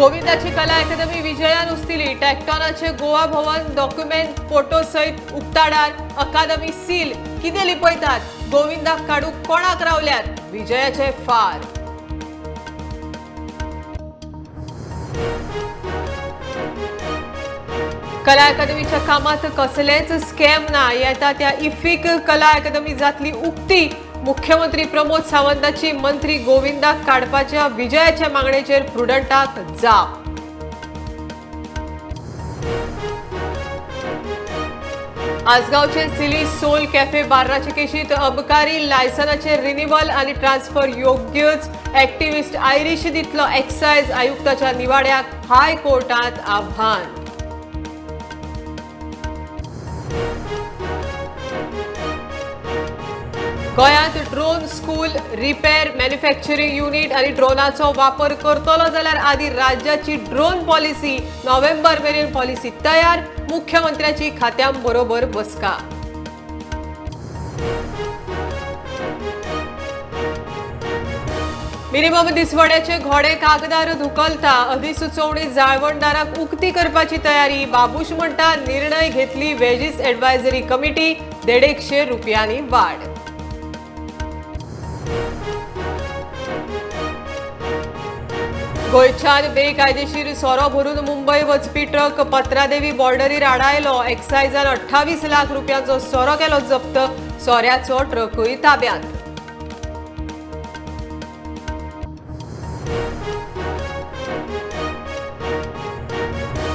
गोविंदाची कला अकादमी विजयान उस्तिली. टॅक्टॉनाचे गोवा भवन document photo सयत उक्ताडार. अकादमी सील. कितें लिपयतात? गोविंदाक काडूंक कोणाक रावल्यात? विजयाचे फार. कला अकादमीच्या कामात कसलेच स्कॅम ना. येता त्या इफीक कला अकादमी जातली उक्ती. मुख्यमंत्री प्रमोद सावंताची मंत्री गोविंदाक काडपाच्या विजयाच्या मागणेचेर प्रुडंटाक जाप. आसगांवचे सिली सोल कॅफे बार्राचे केशीत अबकारी लायसनाचे रिन्युअल आणि ट्रान्सफर योग्यच. ॲक्टिव्हिस्ट आयरिश दितलो एक्सायज आयुक्ताच्या निवाड्याक हायकोर्टात आव्हान. गोंयांत drone school, repair, manufacturing unit आनी ड्रोनाचो वापर करतलो जाल्यार आदी राज्याची ड्रोन पॉलिसी नोव्हेंबर मेरेन पॉलिसी तयार. मुख्यमंत्र्याची खात्यां बरोबर बसका. मिनिमम दिसवड्याचे घोडे कागदार धुकलता. अधिसुचोवणी जाळवणदाराक उक्ती करपाची तयारी. बाबूश म्हणटा निर्णय घेतली वेजीस एडवायझरी कमिटी. 150 रुपयांनी वाढ. गोंयच्यान बेकायदेशीर सोरो भरून मुंबय वचपी ट्रक पत्रादेवी बॉर्डरीर आडायलो. एक्सायजान 28 लाख रुपयांचो सोरो केलो जप्त. सोऱ्याचो ट्रकूय ताब्यांत.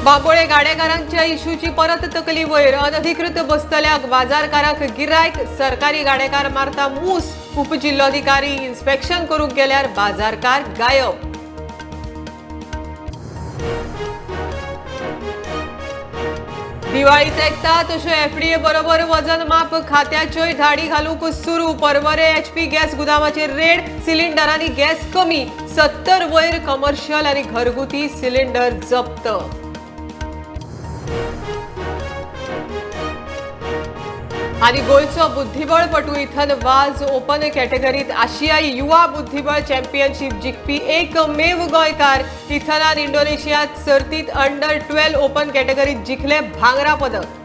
बांबोळे गाडेकारांच्या इशूची परत तकली वयर. अनधिकृत बसतल्या बाजारकारांक गिरायक. सरकारी गाडेकार मारता मूस. उपजिल्लोधिकारी इन्स्पेक्शन करूंक गेल्यार बाजारकार गायब. दिवाळी तेंकता तश्यो एफडीए बरोबर वजन माप खात्याच्योय धाडी घालूंक सुरू. परवरे एचपी गॅस गुदामाचेर रेड. सिलिंडरांनी गॅस कमी. 70 वयर कमर्शियल आनी घरगुती सिलिंडर जप्त. आनी गोंयचो बुद्धिबळपटू इथन वाज ओपन कॅटेगरीत आशियाई युवा बुद्धिबळ चॅम्पियनशीप जिखपी एकमेव गोंयकार. इथनान इंडोनेशियांत सर्तीत अंडर 12 ओपन कॅटेगरीत जिखले भांगरा पदक.